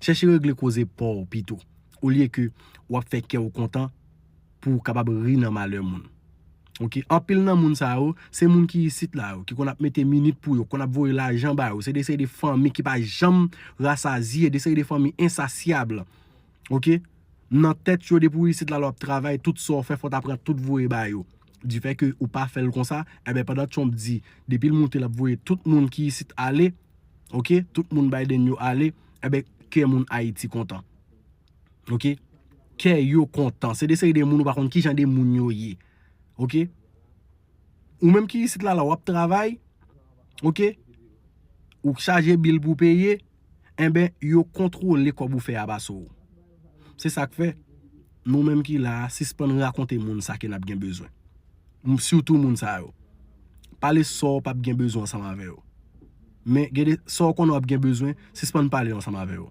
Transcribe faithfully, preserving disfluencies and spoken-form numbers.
Chèche regle koze pa w pito, olye ke w ap fè kè w kontan pou w kapab ri nan malè moun. Ok, anpil nan moun sa yo, se moun ki isit la yo, ki konn ap mete minit pou yo, konn ap voye lajan ba yo. Se de seri de fanmi ki pa janm rasazye, de seri de fanmi ensasyab. Ok, nan tèt yo, depi w isit la, lè w ap travay, tout sa w fè, fò w ta pran tout voye ba yo. Difè ke ou pa fè l konsa, enben, pandan Trump di, depi l moute, l ap voye tout moun ki isit ale, ok, tout moun Biden yo ale, enben, kè moun Ayiti kontan. Ok, kè yo kontan. Se de seri de moun ou pa konn ki jan de moun yo ye. Ok, ou menm ki isit la, la, w ap travay, ok, ou chaje bil pou peye, enben, yo kontwole kòb ou fè a ba sou ou. Se sa k fè, nou menm ki la a, sispann rakonte moun sa ke n ap gen bezwen. M-, sitou moun sa yo. Pale sa w p ap gen bezwen ansanm avè yo. Men, gen de sa w konnen w ap gen bezwen, sispann pale ansanm avè yo.